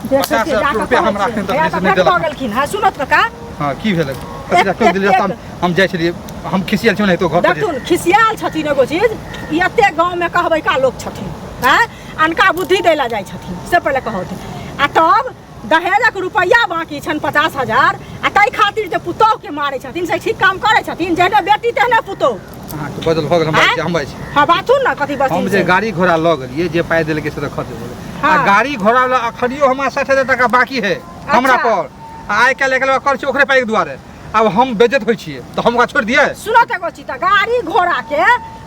देखै 50 छियै, जा कऽ रुपया कहै हमरा छियै। एखन तक भैया जे से तऽ नहि भेट भऽ देलक। गेलखिन हँ सुनत काका हँ की भेलै कथी लए टोकि देलियै हम हम जाइ छलियै हम खिसियल छी ओनाहितो घर पर जे। देखथुन खिसियाल छथिन एगो चीज ई एते गाँवमे कहबैका लोक छथिन आँय अनका बुद्धि दै लए जाइ छथिन से पहिले कहौथिन आ तब दहेजक रुपैआ बाँकी छनि 50,000 आ ताहि खातिर जे पुतोहके मारै छथिन से ठीक काम करै छथिन जेहने बेटी तेहने पुतोह अहाँके बदल भऽ गेल हम बाजै छी हम बाजै छी हँ बाथुन ने कथी हम बसिन जे से गाड़ी घोड़ा लऽ गेलियै जे पाइ देलकै से तऽ खर्च भऽ गेलै आ हाँ। गाड़ी घोड़ा लऽ अखनियो हमरा 60,000 टाका बाकी है हमरा अच्छा। पर आ आइ काल्हि एकरा कर छी ओकरे पाइके दुआरे आब हम बेज्जत होइ छियै तऽ हम ओकरा छोड़ि दियै सुनत एगो चीज तऽ गाड़ी घोड़ा के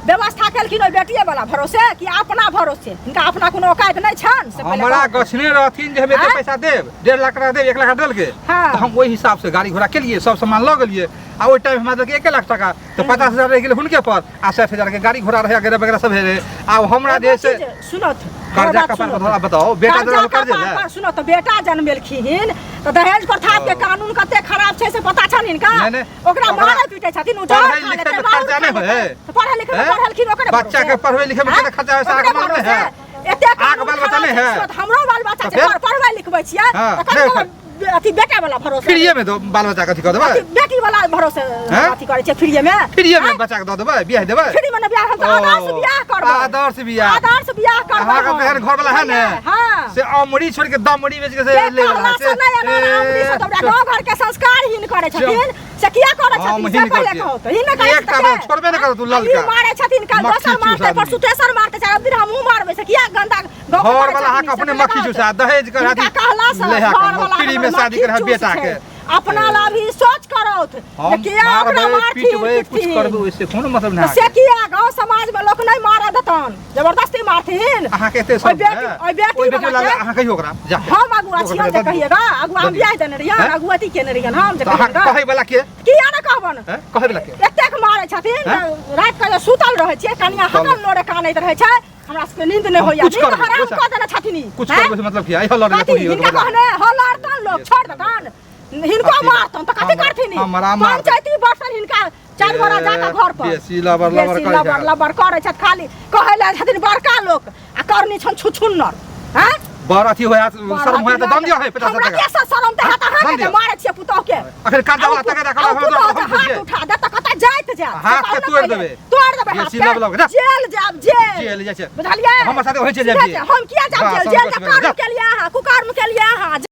व्यवस्था केलखिन ओहि बेटिए वाला भरोसे कि अपना भरोसे हिनका अपना कोनो औकात नहि छनि से पहिले हमरा कहू। गछने रहथिन जे हम एते आँय? पैसा देब 1.5 लाख टाका देब 1 लाख देलकै हाँ। तऽ हम ओहि हिसाब से गाड़ी घोड़ा केलियै सब सामान लऽ गेलियै आ ओहि टाइम हमरा देलकै 1 लाख टाका तऽ 50,000 रहि गेलै हुनके पर आ 60,000 के गाड़ी घोड़ा रहै वगैरह वगैरह सब रहै आब हमरा जे से सुनत हमर कर्जा बात कपार सुनत। पर बताओ बेटा कर्जा देलक कर्जे कपार ले पर सुनत बेटा जनमेलखिन तऽ दहेज प्रथा के कानून कते खराब छै से पता छनि हिनका नहि, नहि। ओकरा ओकरा मारै पीटै छथिन ओ जहर पढ़ै खा लिखै लेतै, मे माहुर खर्चा खा नहि लेतै। होइ है। तऽ पढ़ै लिखै मे हैं? पढ़लखिन ओकरे बच्चा के भरोसे। पढ़बै लिखै मे हैं? कते खर्चा होइ से ओकरे अहाँके मालूम भरोसे। है? एते अहाँके कानून बाल बच्चा खराब नहि छै, है? सुनत, हमरो बाल बच्चा तऽ छै फेर? पढ़बै लिखबै छियै हाँ, तऽ नहि कम अथी बेटा वाला भरोसे फ्रीए में दो बाल बच्चा के अथी कऽ देबै अथी बेटी वाला भरोसे हैं? अथी करै छियै फ्रीए में फ्रीए में बच्चा के दऽ देबै बियाह देबै फ्री में बियाह हम तऽ ओ, आदर्श बियाह करबै आदर्श बियाह। आदर्श बियाह करबै अहाँके हम। तेहन घरवला है ने हाँ से अमरी छोड़ के दमड़ी बेच के से जे ले कहला से से नहि एना ए, अमरी से तऽ गाँव घर के संस्कार हीन करै छथिन से किया करै हम छथिन से हीन पहिले करै छियै। कहू तऽ हीन करै एकटा छथिन बात छोड़बे नहि करत उ ललका। ई मारै छथिन काल मक्खी दोसर चूस मारतै आदमी। परसू तेसर मारतै चारि दिन हमहूँ मारबै से किया गंदा गाँव घर वाला अहाँके अपने मक्खी चूसा दहेज के हिनका कहला से लेहा घर वाला फ्री में हमर शादी करे मक्खी बेटा चूस के छै। अपना ला भी सोच करौथ जे हम किया ओकरा मारबै मारथिन पीटबै कुछ पिटथिन। करबै ओहिसे कोनो मतलब तऽ नहि से अहाँके। किया गाँव समाज में लोक नहि मारऽ देतन जबरदस्ती मारथिन अहाँके एते ओहि सब बेटी ओहि बेटी ओहि बेटी वाला लग के अहाँ कहियौ ओकरा जाके हम अगुआ छियन जे कहिएगा अगुआ हम बियाह देने रहियन हैं? अगुआ अथी केने रहियन हम जे तऽ अहाँ कहिएगा कहै वाला के किया ने कहबन हैं? कहै वाला के एतेक मारै छथिन हैं? राति के जे सुतल रहै छियै कनिया चलू। हकल लोरे कानैत रहै छै हमरा सबके नींद नहि हम होइया कुछ नींद करबै, हराम ओहिसँ- कऽ देने छथिन ई, कुछ हैं? करबै से मतलब की आइ हल्ला कथी हिनका कहने हँ लड़तन लोक छोड़ देतन हिनको अथी- मारतन तऽ कथी करथिन ई? हमरा मार- पंचायती बसल हिनका चारि गोरा जाकऽ घर पर बेसी लबर लबर बेसी करै लबर छै। लबर करै छथि खाली कहै लए छथिन बड़का लोक आ करनी छन छुछुन्नर हैं बड़ अथी होया शर्म होया तऽ दम दिअ है 50 हमरा टका के शरम तऽ हेत अहाँके दम जे दिअ। मारै छियै पुतोह के अखन कर्जा वाला टका राखल आ हम पुतोह के हम हाथ बुझिए उठा दे तऽ कतऽ जाइत जायत हाथ से के कहू ने तोड़ि पहिले। देबै। तोड़ि देबै हाथ बेसी के। लब लब जा। जेल जायब जेल जेल जाइ छै बुझलियै हमर साथे वही चलि जायब सीधे जेल। हम किया जायब वाह, जेल सब जेल कुछ तऽ कर्म जा। केलियै अहाँ कुकर्म केलियै अहाँ